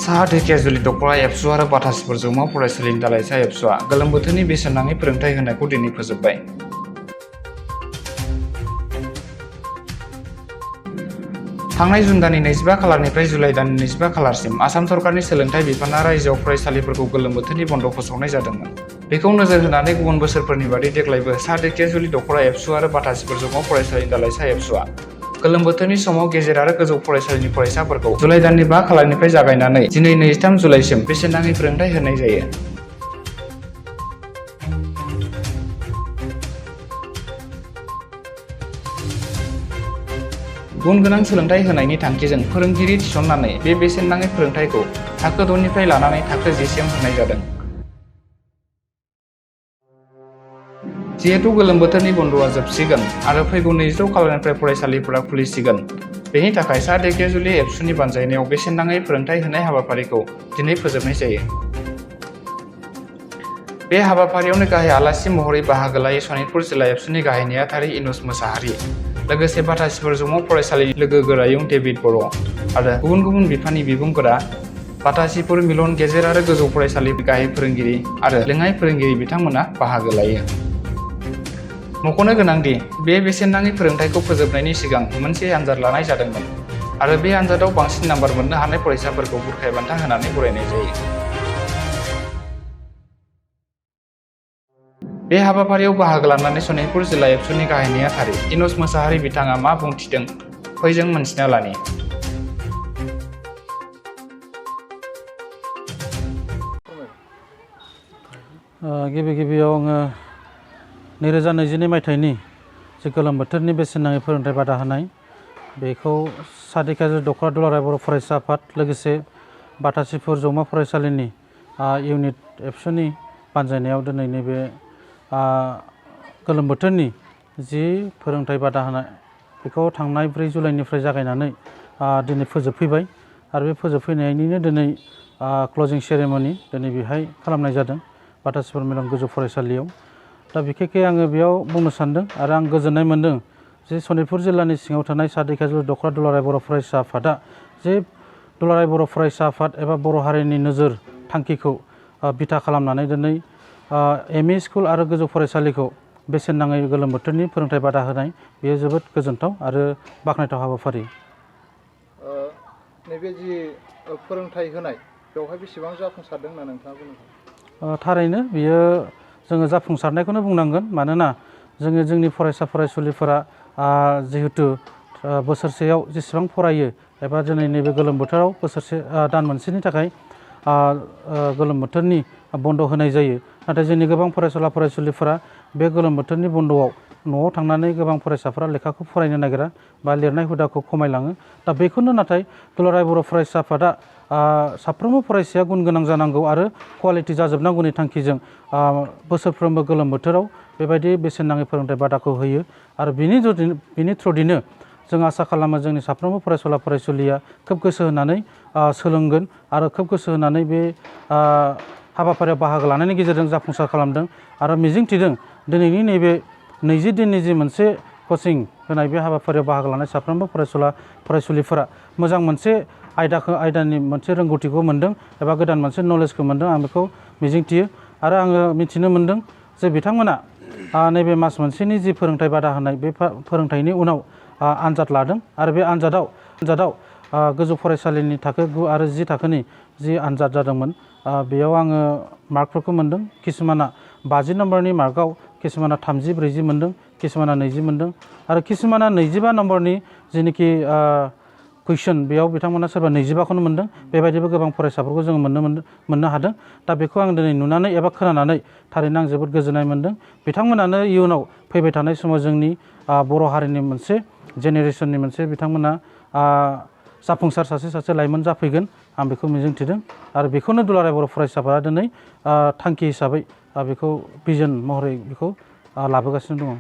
साहा धेकियाजुलि दख'र एबसु आरो बाथासिफोर जौमा फरायसालिनि दालाइसा एबसुआ गोलोम बोथोरनि बेसेन नाङै फोरोंथाय होनायखौ दिनै फोजोबबाय। थांनाय जुन दाननि 25 खालारनिफ्राय जुलाइ दाननि 25 खालारसिम आसाम सरकारनि सोलोंथाइ बिफाना रायजोआव फरायसालिफोरखौ गोलोम बोथोरनि बन्द' फोसावनाय जादोंमोन। बेखौ नोजोर होनानै गुबुन बोसोरफोरनि बायदि देग्लायबो साहा धेकियाजुलि दख'र एबसु आरो बाथासिफोर जौमा फरायसालिनि दालाइसा एबसुआ गोलोम बोथोरनि समाव गेजेर आरो गोजौ फरायसालिनि फरायसाफोरखौ जुलाइ दाननि 5 खालारनिफ्राय जागायनानै दिनै 23 जुलाइसिम बेसेन नाङै फोरोंथाय होनाय जायो। गुन गोनां सोलोंथाइ होनायनि थांखिजों फोरोंगिरि थिसननानै बे बेसेन नाङै फोरोंथायखौ थाखो 6 निफ्राय लानानै थाखो 10 सिम होनाय जादों। जिहेतु गोलोम बोथोरनि बन्द'आ जोबसिगोन आरो फैगौ 26 खालारनिफ्राय फरायसालिफोरा खुलिसिगोन, बेनि थाखाय साहा धेकियाजुलि एबसुनि बानजायनायाव बेसेन नाङै फोरोंथाय होनाय हाबाफारिखौ दिनै फोजोबनाय जायो। बे हाबाफारियावनो गाहाय आलासि महरै बाहागो लायो सनितपुर जिल्ला एबसुनि गाहाय नेहाथारि इनुस मोसाहारि, लोगोसे बाथासिफोर जौमा फरायसालिनि लोगो गोरायुं डेभिड बर' आरो गुबुन गुबुन बिफाननि बिबुंगोरा, बाथासिफोर मिलन गेजेर आरो गोजौ फरायसालिनि गाहाय फोरोंगिरि आरो लेङाइ फोरोंगिरि बिथांमोना बाहागो लायो। मख'नो गोनांदि बे बेसेन नाङै फोरोंथायखौ फोजोबनायनि सिगां मोनसे आनजाद लानाय जादोंमोन आरो बे आनजादाव बांसिन नाम्बार मोननो हानाय फरायसाफोरखौ बुरखाय बान्था होनानै बरायनाय जायो। बे हाबाफारियाव बाहागो लानानै सनितपुर जिल्ला एबसुनि गाहाय नेहाथारि इनुस मोसाहारि बिथाङा मा बुंथिदों फै जों मोनथिना लानि। गिबियाव आङो 2022 मायथाइनि जे गोलोम बोथोरनि बेसेन नाङै फोरोंथाय बादा होनाय बेखौ साहा धेकियाजुलि दख'र दुलाराय बर' फरायसा आफाद लोगोसे बाथासिफोर जौमा फरायसालिनि इउनिट एबसुनि बानजायनायाव दिनै नैबे गोलोम बोथोरनि जि फोरोंथाय बादा होनाय बेखौ थांनाय 4 जुलाइनिफ्राय जागायनानै दिनै फोजोबफैबाय आरो बे फोजोबफैनायनिनो दिनै क्लजिं सेरेमनि दिनै बेहाय खालामनाय जादों बाथासिफोर मिलन गोजौ फरायसालियाव। दा बिखेखै आङो बेयाव बुंनो सानदों आरो आं गोजोननाय मोनदों जे सनितपुर जिल्लानि सिङाव थानाय साहा धेकियाजुलि दख'र दुलाराय बर' फरायसा आफादा जे दुलाराय बर' फरायसा आफाद एबा बर' हारिनि नोजोर थांखिखौ बिथा खालामनानै दिनै एमइ स्कुल आरो गोजौ फरायसालिखौ बेसेन नाङै गोलोम बोथोरनि फोरोंथाय बादा होनाय बेयो जोबोद गोजोनथाव आरो बाख्नायथाव हाबाफारि। नैबे जि फोरोंथाय होनाय बेवहाय बेसेबां जाफुंसारदों होनना नोंथाङा बुंनो सानो? थारैनो बियो जोङो जाफुंसारनायखौनो बुंनांगोन। मानोना जोंनि फरायसा फरायसुलिफोरा जिहेतु बोसोरसेयाव जेसेबां फरायो एबा दिनै नैबे गोलोम बोथोराव बोसोरसे दान मोनसेनि थाखाय गोलोम बोथोरनि बन्द' होनाय जायो। नाथाय जोंनि गोबां फरायसुला फरायसुलिफोरा बे गोलोम बोथोरनि बन्द'आव न'आव थांनानै गोबां फरायसाफोरा लेखाखौ फरायनो नागिरा बा लिरनाय हुदाखौ खमायलाङो। दा बेखौनो नाथाय दुलाराय बर' फरायसा आफादा साफ्रोमबो फरायसाया गुन गोनां जानांगौ आरो कुवालिटि जाजोबनांगौनि थांखिजों बोसोरफ्रोमबो गोलोम बोथोराव बेबायदि बेसेन नाङै फोरोंथाय बादाखौ होयो आरो बिनि थ्रुयैनो जों आसा खालामो जोंनि साफ्रोमबो फरायसुला फरायसुलिया खोब गोसो होनानै सोलोंगोन आरो खोब गोसो होनानै बे हाबाफारियाव बाहागो लानायनि गेजेरजों जाफुंसार खालामदों आरो मिजिंथिदों दिनैनि नैबे 20 दिननि जि मोनसे कचिं होनाय बे हाबाफारियाव बाहागो लानाय साफ्रोमबो फरायसुला फरायसुलिफोरा मोजां मोनसे आयदानि मोनसे रोंगौथिखौ मोनदों एबा गोदान मोनसे नलेजखौ मोनदों आं बेखौ मिजिंथियो। आरो आङो मिथिनो मोनदों जे बिथांमोना नैबे मास मोनसेनि जि फोरोंथाय बादा होनाय बे फोरोंथायनि उनाव आनजाद लादों आरो बे आनजादाव गोजौ फरायसालिनि थाखो 9 आरो 10 थाखोनि जि आनजाद जादोंमोन बेयाव आङो मार्कफोरखौ मोनदों। किसुमाना 50 नम्बरनि मार्कआव किसुमाना 30-40 मोनदों, किसुमाना 20 मोनदों आरो किसुमाना 25 नम्बरनि जिनिखि कुइसन बेयाव बिथांमोना सोरबा 25खौनो मोनदों। बेबायदिबो गोबां फरायसाफोरखौ जोङो मोननो हादों। दा बेखौ आं दिनै नुनानै एबा खोनानानै थारैनो आं जोबोद गोजोननाय मोनदों। बिथांमोनानो इयुनाव फैबाय थानाय समाव जोंनि बर' हारिनि मोनसे जेनेरेसननि मोनसे बिथांमोना जाफुंसार सासे लाइमोन जाफैगोन आं बेखौ मिजिंथिदों आरो बेखौनो दुलाराय बर' फरायसाफोरा दिनै थांखि हिसाबै बेखौ भिजन महरै बेखौ लाबोगासिनो दङ।